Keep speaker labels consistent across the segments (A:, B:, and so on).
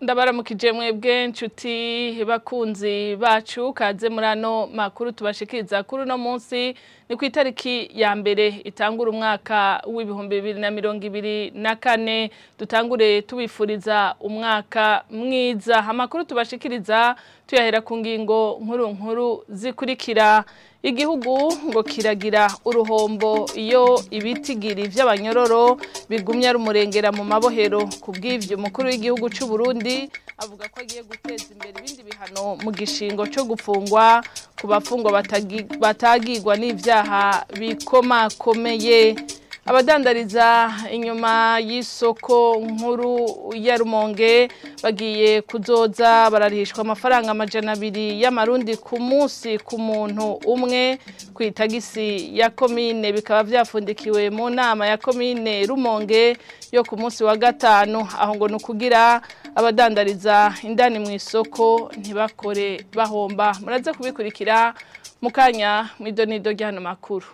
A: Ndabaramukije mwebwe nshuti bakunzi bacu kaze muri ano makuru tubashikiriza kuri uno munsi ni ku itariki ya mbere itangura umwaka w'2024. Dutangure tubifuriza umwaka mwiza. Amakuru tubashikiriza tuyahera ku ngingo nkuru nkuru zikurikira. Igihugu ngo kiragira uruhombo iyo ibitigiri vy'abanyororo bigumya rumurengera mu mabohero. Kubw'ivyo umukuru w'igihugu c'u Burundi avuga ko agiye guteza imbere ibindi bihano mu gishingo cyo gufungwa ku bafungwa batagirwa n'ivyaha bikomakomeye. Abadandariza inyuma y'isoko nkuru ya Rumonge bagiye kuzoza bararihishwa amafaranga 200 y'amarundi ku munsi ku muntu umwe ku itagisi ya komine, bikaba vyafundikiwe mu nama ya komine Rumonge yo ku munsi wa gatanu, aho ngo nukugira abadandariza indani mu isoko ntibakore bahomba. Muraze kubikurikira mukanya mwidonido ry'ano makuru.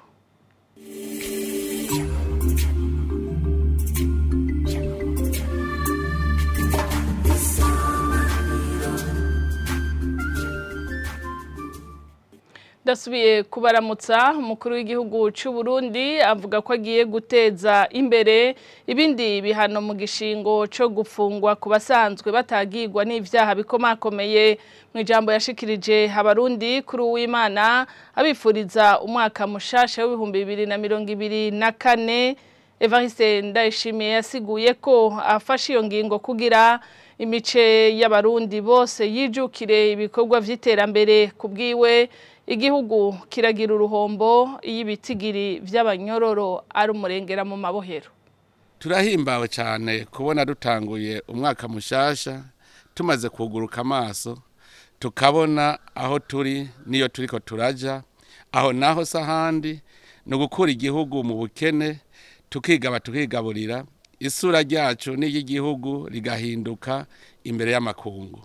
A: Dasubiye kubaramutsa. Umukuru w'igihugu c'u Burundi avuga ko agiye guteza imbere ibindi bihano mu gishingo co gufungwa ku basanzwe batagirwa n'ivyaha bikomakomeye. Mu ijambo yashikirije abarundi kuri uw'Imana abifuriza umwaka mushasha w'2024, Evariste Ndayishimiye yasiguye ko afashe iyo ngingo kugira imice y'abarundi bose yijukire ibikorwa vy'iterambere. Kubwiwe igihugu kiragira uruhombo iyo ibitigiri vy'abanyororo ari umurengera mu mabohero.
B: Turahimbawe cyane kubona dutanguye umwaka mushasha tumaze kuguruka amaso tukabona aho turi niyo turiko turaja, aho naho sahandi no gukura igihugu mu bukene, tukigaba tukigaburira, isura ryacu n'iry'igihugu rigahinduka imbere y'amakungu.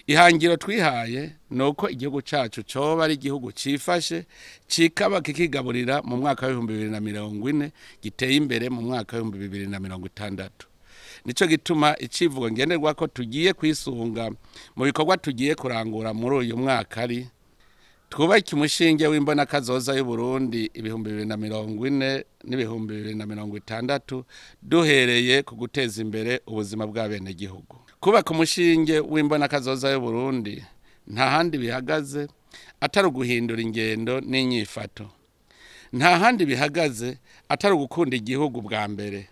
B: Ihangiro twihaye nuko igihugu cacu coba ari igihugu cifashe cikaba kikigaburira mu mwaka wa 2040 giteye imbere mu mwaka wa 2060. Nico gituma icivugo ngenerwa ko tugiye kwisunga mu bikorwa tugiye kurangura muri uyu mwaka ari twubake umushinge w'imbona kazoza y'u Burundi 2040 n'2060 duhereye ku guteza imbere ubuzima bw'abene gihugu. Kubaka umushinge w'imbona kazoza y'u Burundi nta handi bihagaze atari uguhindura ingendo n'inyifato. Nta handi bihagaze atari ugukunda igihugu bwa mbere,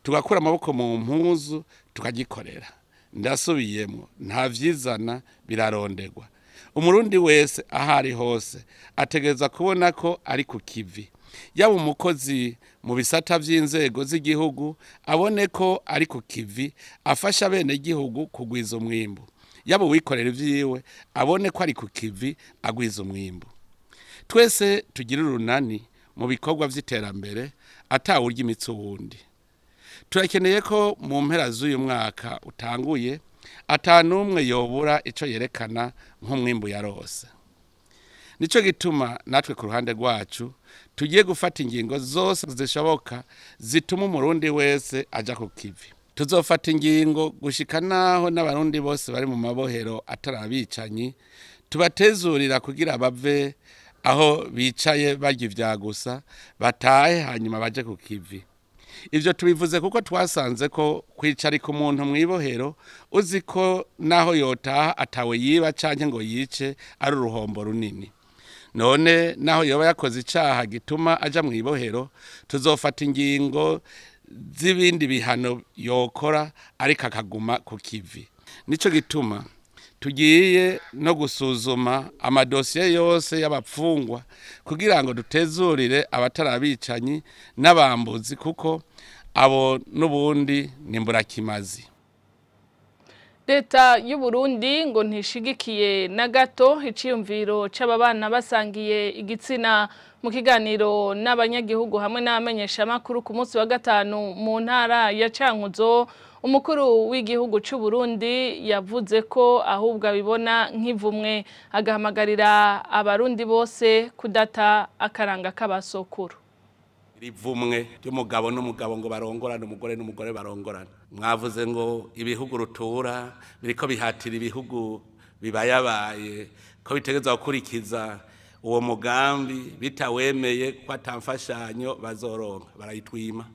B: tugakura amaboko mu mpuzu tukagikorera. Ndasubiyemo, nta vyizana birarondegwa. Umurundi wese ahari hose ategereza kubona ko ari ku kivi. Yaba umukozi mu bisata vy'inzego z'igihugu abone ko ari ku kivi, afasha bene gihugu kugwiza umwimbu. Yaba uwikorera ivyiwe abone ko ari ku kivi, agwiza umwimbu. Twese tugira urunani mu bikorwa vy'iterambere atawurya imitsi uwundi. Turakeneye ko mu mpera z'uyu mwaka utanguye atanumwe yobura ico yerekana nk'umwimbu yarose. Nico gituma natwe ku ruhande rwacu tugiye gufata ingingo zose zishoboka zituma umurundi wese aja ku kivi. Tuzofata ingingo gushika naho n'abarundi bose bari mu mabohero atarabicanyi tubatezurira kugira bave aho bicaye barya ivya gusa batahe hanyuma baje ku kivi. Ivyo tubivuze kuko twasanze ko kwicarika umuntu mwibohero uzi ko naho yotaha atawe yiba canke ngo yice ari uruhombo runini. None naho yoba yakoze icaha gituma aja mwibohero tuzofata ingingo z'ibindi bihano yokora ariko akaguma ku kivi. Nico gituma tugiye no gusuzuma amadosiye yose y'abapfungwa kugira ngo dutezurire abatarabicanyi n'abambuzi, kuko abo n'ubundi ni mburakimazi.
A: Leta y'u Burundi ngo ntishigikiye na gato iciyumviro c'ababana basangiye igitsina. Mu kiganiro n'abanyagihugu hamwe n'abamenyeshamakuru ku munsi wa gatanu mu ntara ya Cankuzo, umukuru w'igihugu c'u Burundi yavuze ko ahubwo abibona nk'ivumwe, agahamagarira abarundi bose kudata akaranga k'abasokuru.
B: Rivumwe ry'umugabo n'umugabo ngo barongorane, umugore n'umugore barongorane. Mwavuze ngo ibihugu rutura biriko bihatira ibihugu bibayabaye ko bitegezwa gukurikiza uwo mugambi, bitawemeye ko atamfashanyo bazoronka. Barayitwima,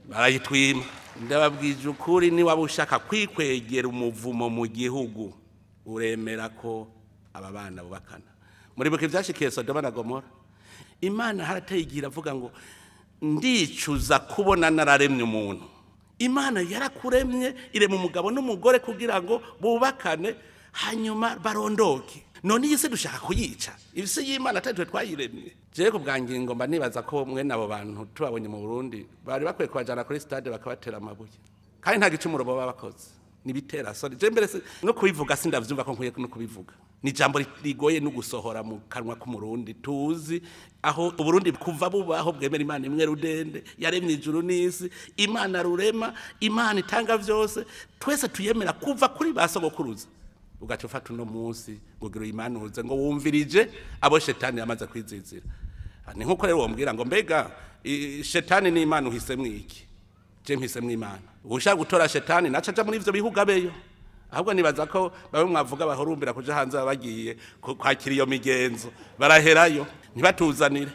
B: barayitwima. Ndababwije ukuri, ni waba ushaka kwikwegera umuvumo mu gihugu, uremera ko aba bana bubakana. Muribuka ivyashikiye Sodoma na Gomora. Imana harateye igihe avuga ngo ndicuza kubona nararemye umuntu. Imana yarakuremye, irema umugabo n'umugore kugira ngo bubakane hanyuma barondoke. None iyi si dushaka kuyica, isi y'Imana atari twe twayiremye. Jewe ku bwa ngingo mba nibaza ko mwene abo bantu tubabonye mu Burundi bari bakwiye kubajana kuri stade bakabatera amabuye, kandi nta gicumuro baba bakoze. Nibitera soni. Je mbere no kubivuga sindavyumva ko nkwiye no kubivuga. Ni jambo rigoye no gusohora mu kanwa k'umurundi. Tuzi aho Uburundi kuva bubaho bwemera Imana imwe rudende yaremye ijuru n'isi, Imana rurema, Imana itanga vyose, twese tuyemera kuva kuri basogokuruza. Ugaca ufata uno munsi ngo gira uyimanuze ngo wumvirije abo shetani yamaze kwizizira. Ni nkuko rero wombwira ngo mbega shetani ni Imana uhisemwo iki? Je mpisemwo Imana. Ushaka gutora shetani naca aja muri ivyo bihugu abeyo. Ahubwo nibaza ko bamwe mwavuga bahurumbira kuja hanze bagiye kwakira iyo migenzo, baraherayo ntibatuzanire.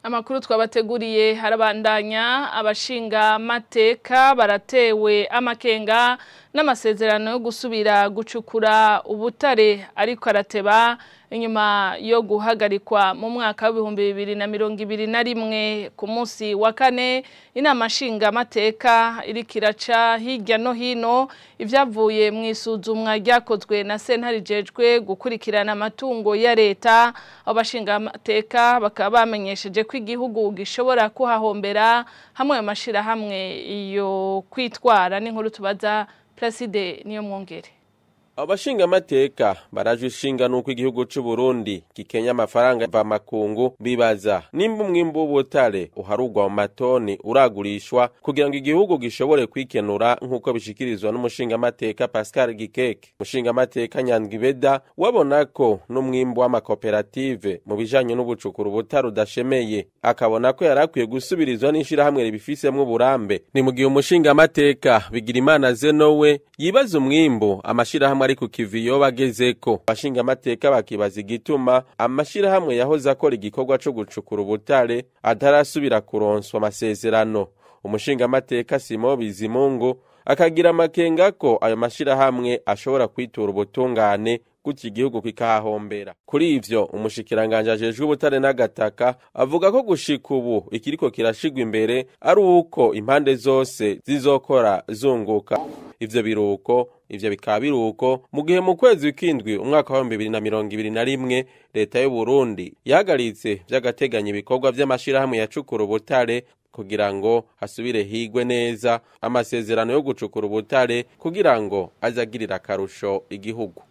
A: Amakuru twabateguriye harabandanya. Abashinga mateka baratewe amakenga n'amasezerano yo gusubira gucukura ubutare ariko arateba inyuma yo guhagarikwa mu mwaka w'ibihumbi bibiri na mirongo ibiri na rimwe. Ku munsi wa kane inama nshinga mateka iriko iraca hirya no hino ivyavuye mu isuzumwa ryakozwe na sentare ijejwe gukurikirana amatungo ya leta. Abashinga mateka bakaba bamenyesheje ko igihugu gishobora kuhahombera hamwe amashirahamwe iyo kwitwara. N'inkuru tubaza Placide niyo mwongere.
C: Abashinga mateka baraje ishinga nuko igihugu c'u Burundi gikenya amafaranga va makungu, bibaza nimba umwimbu w'ubutare uharugwa mu matoni uragurishwa kugira ngo igihugu gishobore kwikenura, nkuko bishikirizwa n'umushinga mateka Pascal Gikeke. Umushinga mateka Nyandwibeda wabona ko n'umwimbu w'amakoperative mu bijanye n'ubucukura ubutare udashemeye, akabona ko yarakwiye gusubirizwa n'ishirahamwe ribifisemwo uburambe. Ni mu gihe umushinga mateka Bigirimana Zenowe yibaza umwimbu amashirahamwe ari ku kiviyo bagezeko. Abashinga amateka bakibaza igituma amashirahamwe yahoze akora igikorwa co gucukura ubutare atarasubira kuronswa amasezerano. Umushinga amateka Simo Bizimungu akagira amakenga ko ayo mashirahamwe ashobora kwitura ubutungane gutyo igihugu kikahahombera. Kuri ivyo umushikiranganje ajejwe ubutare n'agataka avuga ko gushika ubu ikiriko kirashigwa imbere ari uko impande zose zizokora zunguka. Ivyo biruko ivyo bikaba biruko mu gihe mu kwezi kw'indwi umwaka wa 2021 leta y'u Burundi yahagaritse vy'agateganyo ibikorwa vy'amashirahamwe yacukura ubutare kugira ngo hasubire higwe neza amasezerano yo gucukura ubutare kugira ngo azagirira akarusho igihugu.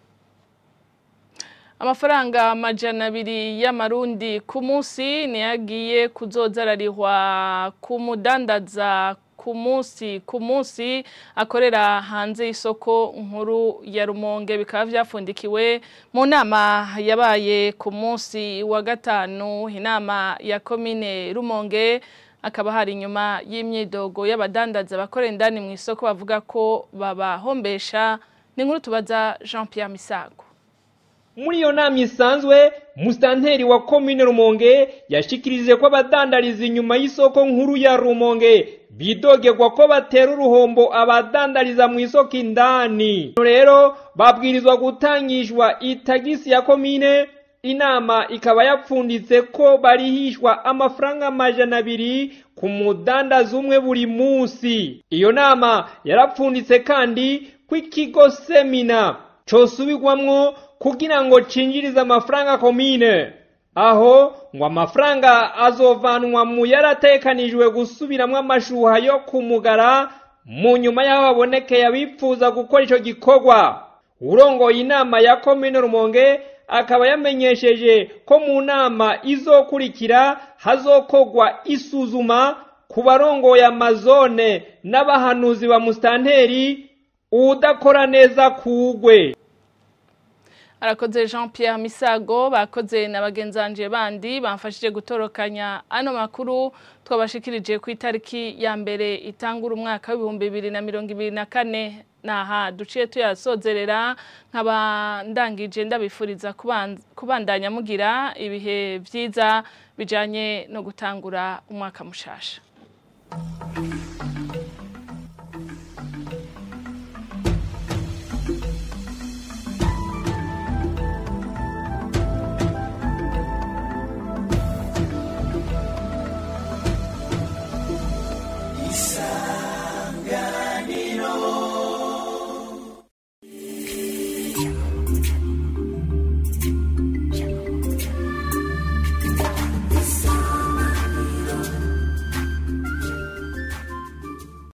A: Amafaranga 200 y'amarundi ku munsi niyagiye kuzoza ararihwa ku mudandaza ku munsi akorera hanze y'isoko nkuru ya Rumonge. Bikaba vyafundikiwe mu nama yabaye ku munsi wa gatanu, inama ya komine Rumonge, akaba hari inyuma y'imyidogo y'abadandaza bakora indani mu isoko bavuga ko babahombesha. Ni inkuru tubaza Jean Pierre Misago.
D: Muri iyo nama isanzwe, musitanteri wa komine Rumonge yashikirije ko abadandariza inyuma y'isoko nkuru ya Rumonge bidogerwa ko batera uruhombo abadandariza mu isoko indani. Rero babwirizwa gutangishwa itagisi ya komine. Inama ikaba yapfunditse ko barihishwa amafaranga 200 ku mudandaza umwe buri munsi. Iyo nama yarapfunditse kandi ko ikigo semina cosubirwamwo kugira ngo cinjirize amafaranga komine. Aho ngo amafaranga azovanwa mu yaratekanijwe gusubiramwo amashuha yo kumugara mu nyuma y'aho babonekeye abipfuza gukora ico gikorwa. Urongoye inama ya komine Rumonge akaba yamenyesheje ko mu nama izokurikira hazokogwa isuzuma ku barongoye amazone n'abahanuzi ba musitanteri udakora neza kugwe.
A: Arakoze Jean Pierre Misago, bakoze na bagenzanje bandi bamfashije gutorokanya ano makuru twabashikirije ku itariki ya mbere itangura umwaka w'2024. Naha duciye tuyasozerera, nkaba ndangije ndabifuriza kubandanya mugira ibihe vyiza bijanye no gutangura umwaka mushasha.